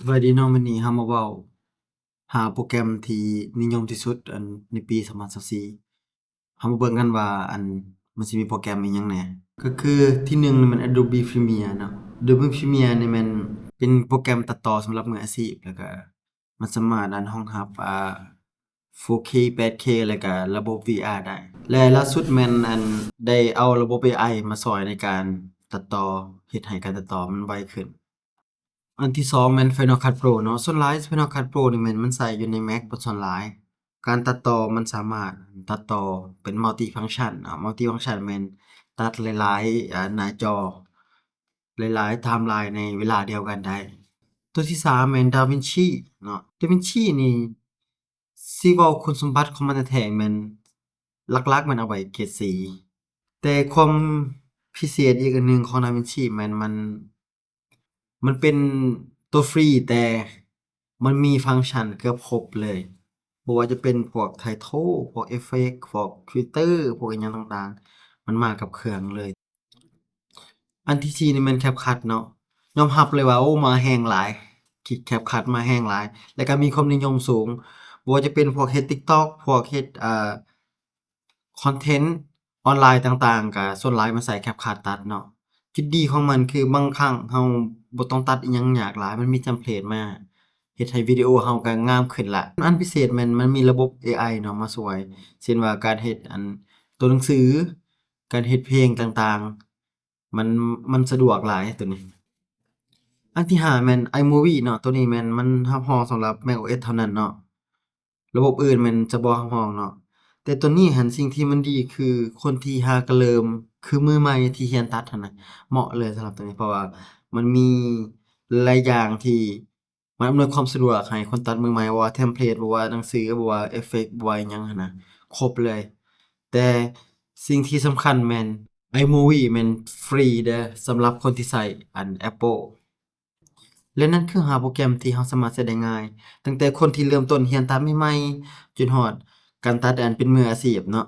ສະບາຍດີເນາະ, ມື້ນີ້ເຮົາມາເວົ້າຫາໂປຣແກຣມທີ່ນິຍົມທີ່ສຸດ ອັນ ໃນປີສອງພັນຊາວສີ່. ເຮົາມາເບິ່ງກັນວ່າ ອັນ ມັນຊິມີໂປຣແກຣມອີ່ຫຍັງແດ່. ກໍຄືທີໜຶ່ງນີ້ແມ່ນ Adobe Premiere ເນາະ. Adobe Premiere ນີ້ແມ່ນເປັນໂປຣແກຣມຕັດຕໍ່ສຳລັບມືອາຊີບ ແລ້ວກໍ ມັນສາມາດ ອັນ ຮອງຮັບ ອ່າ ໂຟເຄ ແປດເຄ ແລ້ວກະລະບົບ ວີອາ ໄດ້ ແລະ ລ່າສຸດແມ່ນ ອັນ ໄດ້ເອົາລະບົບ ເອໄອ ມາຊ່ອຍໃນການຕັດຕໍ່ ເຮັດໃຫ້ການຕັດຕໍ່ມັນໄວຂຶ້ນ. ອັນທີສອງແມ່ນ Final Cut Pro ເນາະ. ສ່ວນຫຼາຍ Final Cut Pro ນີ້ແມ່ນມັນໃຊ້ຢູ່ໃນ Mac ເປັນສ່ວນຫຼາຍ. ການຕັດຕໍ່ມັນສາມາດຕັດຕໍ່ເປັນ Multi Function ເນາະ. Multi Function ແມ່ນຕັດຫຼາຍໆ ອ່າ ໜ້າຈໍ ຫຼາຍໆ timeline ໃນເວລາດຽວກັນໄດ້. ຕົວທີສາມແມ່ນ DaVinci ເນາະ. DaVinci ນີ້ ຊິເວົ້າຄຸນສົມບັດຂອງມັນແທ້ໆ ແມ່ນ ຫຼັກໆ ແມ່ນເອົາໄວ້ເກັດສີ. ແຕ່ຄວາມພິເສດອີກອັນໜຶ່ງຂອງ DaVinci ແມ່ນມັນ ມັນເປັນຕົວຟຣີ ແຕ່ມັນມີຟັງຊັນເກືອບຄົບເລີຍ. ບໍ່ວ່າຈະເປັນພວກ Title ພວກ Effect ພວກ Filter ພວກອີ່ຫຍັງຕ່າງໆ ມັນມາກັບເຄື່ອງເລີຍ. ອັນທີສີ່ນີ້ແມ່ນ CapCut ເນາະ. ຍອມຮັບເລີຍວ່າ ໂອ້ ມາແຮງຫຼາຍ, ຄລິບ CapCut ມາແຮງຫຼາຍ ແລ້ວກໍມີຄວາມນິຍົມສູງ. ບໍ່ວ່າຈະເປັນພວກເຮັດ TikTok ພວກເຮັດ ເອີ ຄອນເທັນອອນລາຍຕ່າງໆ ກໍສ່ວນຫຼາຍມັນໃຊ້ CapCut ຕັດເນາະ. ຈຸດດີຂອງມັນຄືບາງຄັ້ງເຮົາບໍ່ຕ້ອງຕັດອີ່ຫຍັງຍາກຫຼາຍ, ມັນມີເຕັມເພລດມາເຮັດໃຫ້ວິດີໂອເຮົາກໍງາມຂຶ້ນລະ. ອັນພິເສດແມ່ນມັນມີລະບົບ ເອໄອ ເນາະ ມາຊ່ວຍ, ເຊັ່ນວ່າການເຮັດ ອັນ ຕົວໜັງສື, ການເຮັດເພງຕ່າງໆ ມັນ ມັນສະດວກຫຼາຍຕົວນີ້. ອັນທີຫ້າແມ່ນ iMovie ເນາະ. ຕົວນີ້ແມ່ນມັນຮັບຮອງສຳລັບ macOS ເທົ່ານັ້ນເນາະ, ລະບົບອື່ນແມ່ນຈະບໍ່ຮັບຮອງເນາະ. ແຕ່ຕົວນີ້ຫັ້ນ ສິ່ງທີ່ມັນດີຄືຄົນທີ່ຫາກະເລີ່ມ ຄືມືໃໝ່ທີ່ຮຽນຕັດຫັ້ນນະ ເໝາະເລີຍສຳລັບຕົວນີ້, ເພາະວ່າມັນມີຫຼາຍຢ່າງທີ່ ມັນອຳນວຍຄວາມສະດວກໃຫ້ຄົນຕັດມືໃໝ່, ບໍ່ວ່າເທັມເພລດ, ບໍ່ວ່າໜັງສື, ບໍ່ວ່າເອຟເຟັກ, ບໍ່ວ່າອີ່ຫຍັງຫັ້ນນະ, ຄົບເລີຍ. ແຕ່ສິ່ງທີ່ສຳຄັນແມ່ນ iMovie ແມ່ນຟຣີເດີ້ ສຳລັບຄົນທີ່ໃຊ້ອັນ Apple. ແລະ ນັ້ນຄືຫ້າໂປຣແກຣມທີ່ເຮົາສາມາດໃຊ້ໄດ້ງ່າຍ, ຕັ້ງແຕ່ຄົນທີ່ເລີ່ມຕົ້ນຮຽນຕັດໃໝ່ໆ ຈົນຮອດການຕັດອັນເປັນມືອາຊີບເນາະ.